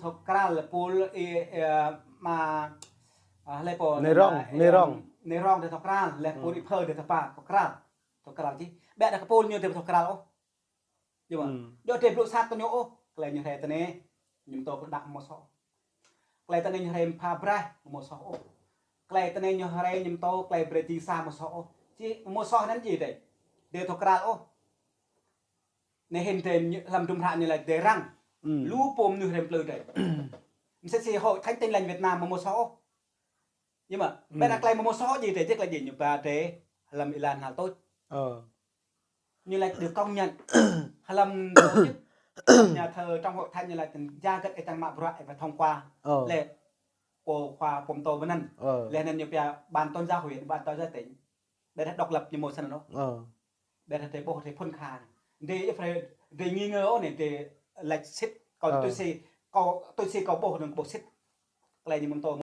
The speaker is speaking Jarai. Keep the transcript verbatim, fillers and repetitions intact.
Thâo kral pul i, ơ, ma, ơ, hlơi pô anai rong, anai rong. Anai rong dê thâo kral, lĕ pul i phơ dê thâo pa, thâo kral. Thâo kral čih. Ƀiă đah kơ pul ñu dê thâo kral ôh. Yua mă. Yua dê blŭ sat kơ ñu ôh. Tơlơi ñu hrơi tơnê, ñu mtô kơ đah mơ̆ soh. Tơlơi tơnê ñu hrơi pha braih, mơ̆ soh ôh. Tơlơi tơnê ñu hrơi ñu mtô, tơlơi brơi jing sa mơ̆ soh ôh. Či mơ̆ soh anŭn či dê. Dê thâo kral ôh. Anai hĭn dê ñu, hlăm dŭm hră ñu laĭ dê răng. Lu pô mơnuih hrơi plư dê. Msĕ si Hội Thánh Tin Lành Việt Nam mơ̆ soh ôh. Yua mă, ƀiă đah tơlơi mơ̆ soh či dê, či tơlơi či ñu ba dê, hlăm êlan hal tuč. Ñu laĭ được công nhận. Hlăm tổ chức nhà thờ trong hội thánh ñu laĭ tơ̆n jagat ê tăng mă bruă ê ba thông qua. Lĕ pô khua pô mtô ƀơi anŭn. Lĕ anŭn ñu pia ban tôn giáo huyện, ban tôn giáo tỉnh. Ƀiă đah độc lập ñu mơ̆ snăn ôh. Ƀiă đah dê ƀuh dê phŭn kha. Dê ih phải dê nghi ngờ ôh anai dê laĭ sĭt. Kâo tui si, kâo tui si kâo ƀuh anŭn ƀuh sĭt. Tơlơi ñu mtô